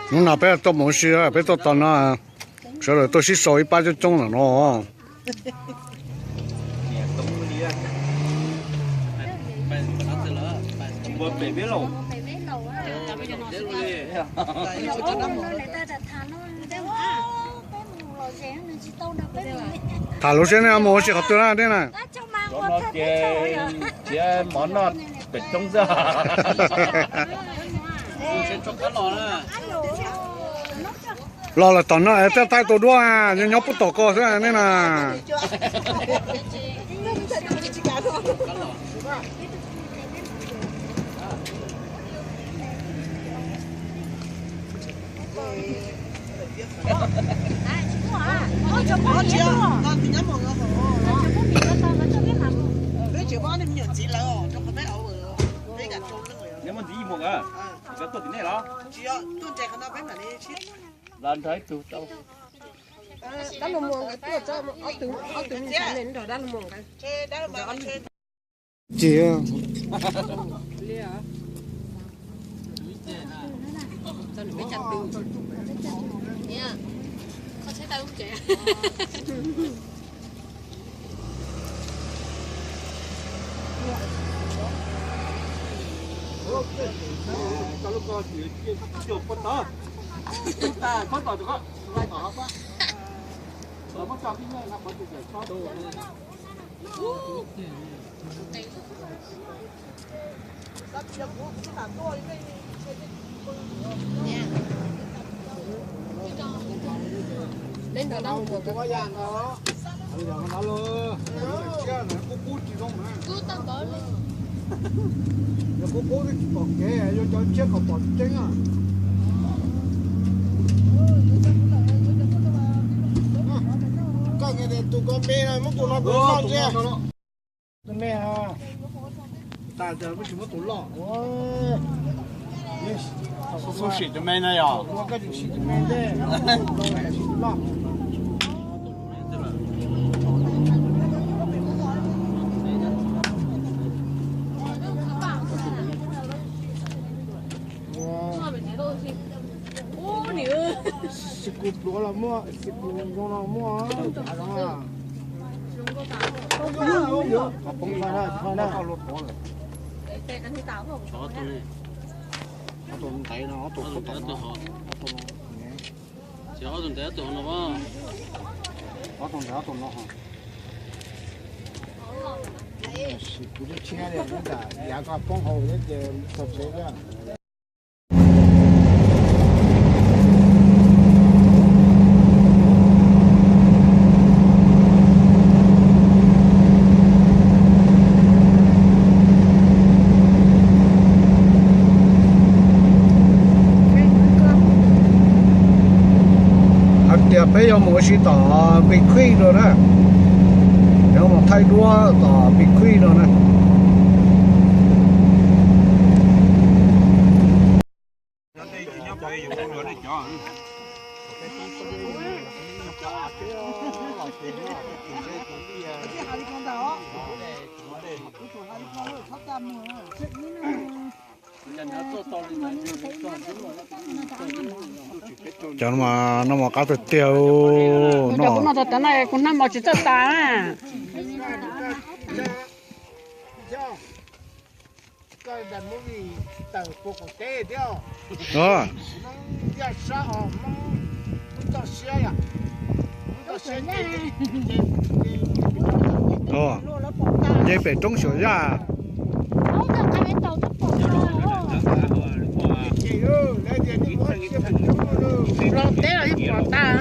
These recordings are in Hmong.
Hnub no peb tuaj mus ua si, peb tuaj tos no, sawv daws tuaj sib sau ib pab coob coob lawm no. Tham lus seb nej mus ua si qhov twg na nej na. Ces mov noj pem roob xwb. Los lawm tom no es thiaj thaij tau duab, nyob pub tom ko xwb nej na. Neb muaj ntxiv ib muag, koj tuaj tim nej los? Los nrog ib tug tau. Dab Laug Muas nkawd tuaj, ob tug, ob tug me ntxhais ne nrog Dab Laug Muas nkawd. Tsis Yog qub qub tsis pom kev, yuav cov tsiab kom pom tseeb. Koj tus ko me no muab tus no kuv noj ntsia. Tus me, tas muab tsis muab tus loj. Xub sim tus me no yog. Koj tsis sim tus me ntej, sim tus loj. Xib kus pluav los muaj, xib kus zoo los muaj. Ob tug ntev no, ob tug ntev, ob tug no. Ob tug ntev, ob tug no. Sim kuv lub tshiab li, yav koj poob hauv thiab ces txog tsev thiab. Hais tias peb yuav mus ua si tom Big Creek no na, yuav mus thaij duab tom Big Creek no na. Cov no mas qab tiag tiag no. Kuv noj mov tsis txawj tas na. Nce pem roob Suav Yaj. Los teb los yeej pom tas.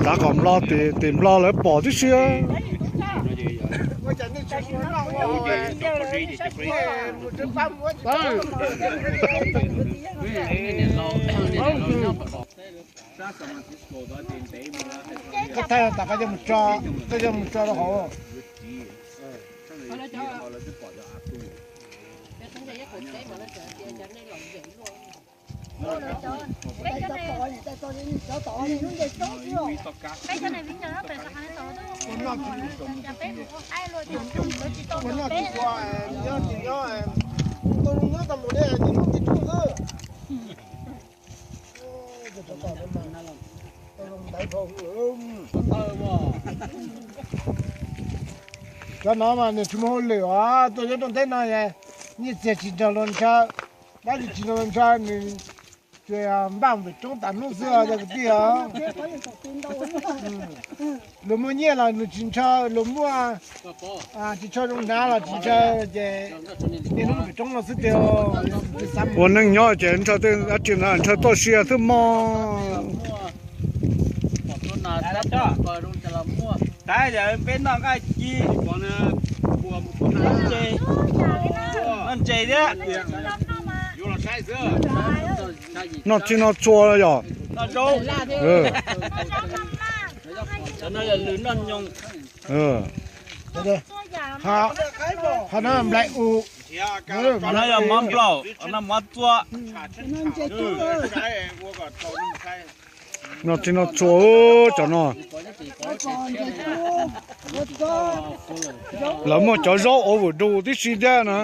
Xav kom nplo, tim nplo lawv pom tib si. Koj thaij tas koj coj mus tso, koj coj mus tso rau hauv. Cov no mas nws tsis muaj hauj lwm os, tuaj nyob rau teb no nyiaj txiag tsis nrog luag ntshaw, dab tsi tsis nrog luag ntshaw, nws tsuas npaj npem roob tas hnub xwb os cov kwv tij os. Luag muaj nyiaj los nws tsis ntshaw, luag muaj tsis tshua zoo hnav los tsis ntshaw, ces niaj hnub npem roob no xwb tiag. Ua neej nyob ces ntshaw tej dab tsi na, ntshaw txoj sia xwb mog. Saib tias peb noj nqaij ci, noj ntses thiab. Noj txhij noj txhua yog. Noj zaub. Cov no yog lws noj nyoos. Qhov no nplai u. Qhov no yog mov nplaum, qhov no mov txua. Noj txhij noj txhua cov no. Lawv muaj cov zaub ua vwm du tib si thiab na.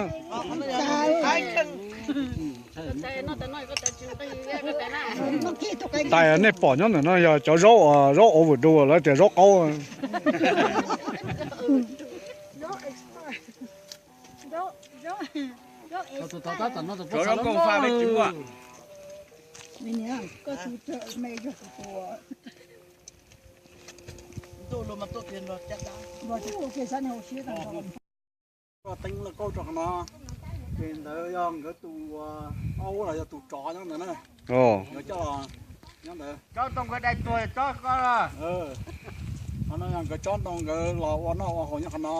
Tais nej pom nyob ntawm no yog cov zaub, zaub ua vwm du, lawv tias zaub qaub. Cov zaub koj faj peb tsis muaj. Teeb laj kauj rau qhov no, ces ntawd yog nkawd tus, ob ub los yog tus tsov nyob ntawd na. Nkawd coj los nyob ntawd. Tsob ntoo nkawd dai tuag tsob ko. Qhov no yog nkawd tsob ntoo nkawd los ua noj ua haus nyob qhov no.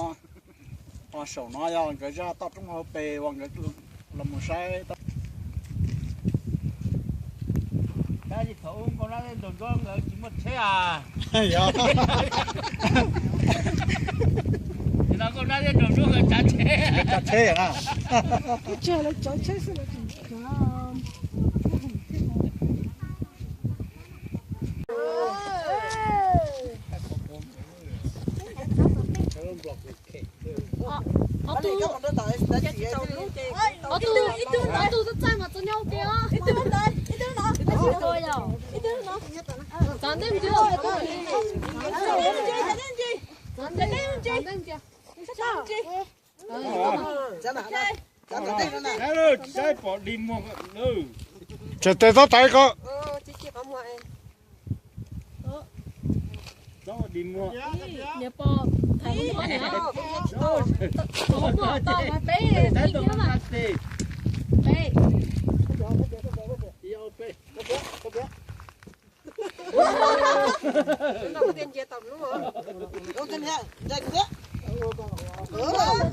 Ho saum no yog nkawd zaj toj roob hauv pes uas nkawd los mus saib. Tab sis thaum ub Nkauj Nab thiab Nraug Ntsuab nkawd tsis muaj tsheb a. Nim no Nkauj Nab thiab Nraug Ntsuab nkawd tsav tsheb. Tsav tsheb na. Tus, tus txaij mas txog nyob ua ke os. Txav ntej ntsia. Txav ntej ntsia. Tseem tes txhob thaiv ko.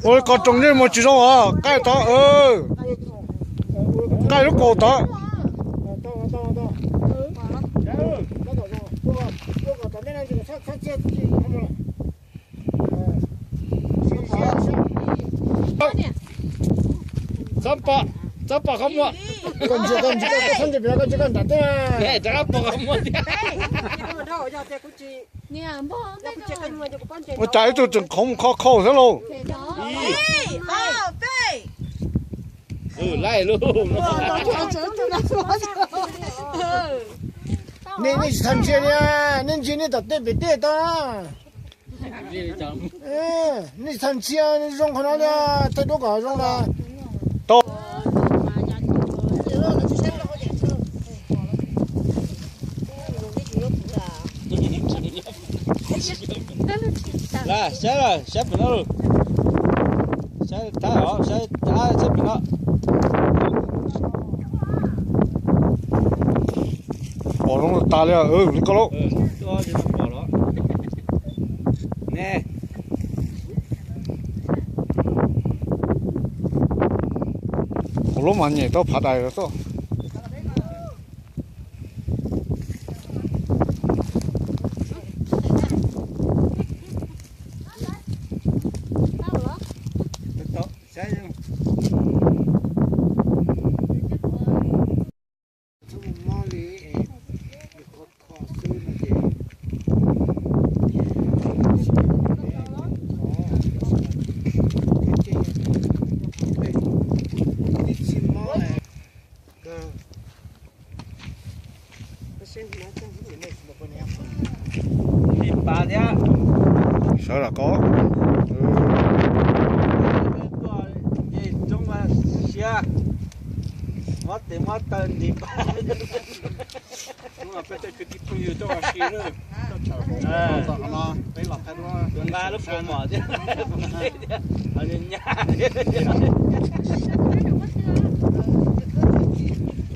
Ua ko roos yeej mus tsis zoo os, qaij tod, qaij lub kaus tod. Txhob pom, txhob pom qhov muag. Koj ntsia, koj ntsia, koj txhob ntsia pem no, koj ntsia koj nram teb. Rov qab pom qhov muag thiab. Ua cas ib tug tseem khoov mus kho khau xwb lauj. Laij lauj. Nej, nej tsis txhob ntsia li, nej ntsia nej tom tej pem tej tod. Nej txhob ntsia zoo qhov no li, tej duab kom zoo na. Tau. Saib, saib pem no, saib thab os, saib thab, saib pem no. Pom zoo tas li, li ko lauj. Kuv lub mas nyem tau phav dais xwb. Sawv los ko. Mob tes mob taw nti pab. Peb tej kwv tij phooj ywg tuaj ua si lawm. Peb los thaij duab, nqa lub kaus mom thiab, nyab thiab.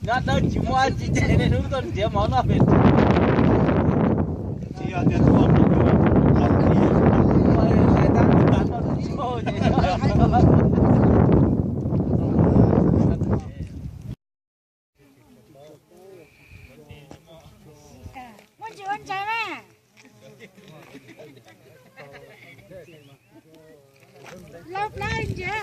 Nyob dawb tsis muaj tsis ces niaj hnub tuaj nrhiav mov noj pem. Muaj ntsis ua ntsaws na. Lauj plab ntsia.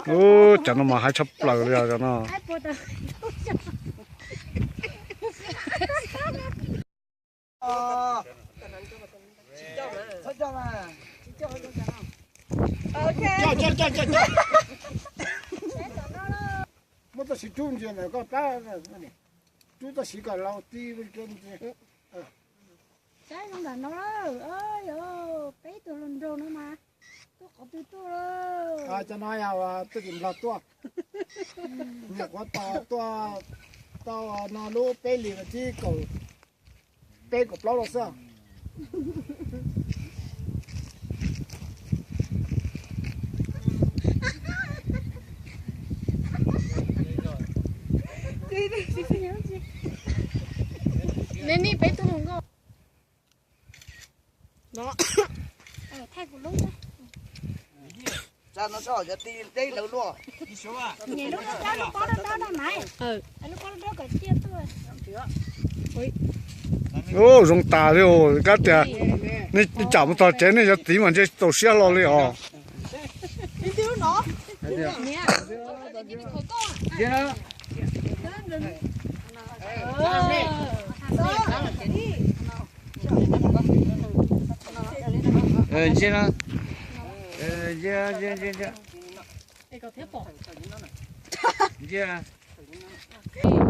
Ub, cov no mas haib tshaj plaws li os cov no. Muab txoj siv rub ntsia ntawm koj plab, rub txoj siv kom laus ti. Saib zoo ntawm no lawm, yog peb tug hluas nraug no mas tuaj qhov twg tuaj lawm. Cov no yog tuaj tim Nplog tuaj, nyuam qhuav tos tuaj tau no lub peb hlis vas thib kaum peb kaum plaub los xwb. Neb nej peb tug hluas nkauj. Ub, zoo tas li os, kab tias nej tsam mus txog tsev nej cov txiv mas ntshe txaus siab hlo li os. Ntsia no, ntsia, ntsia, ntsia, ntsia. Ntsia.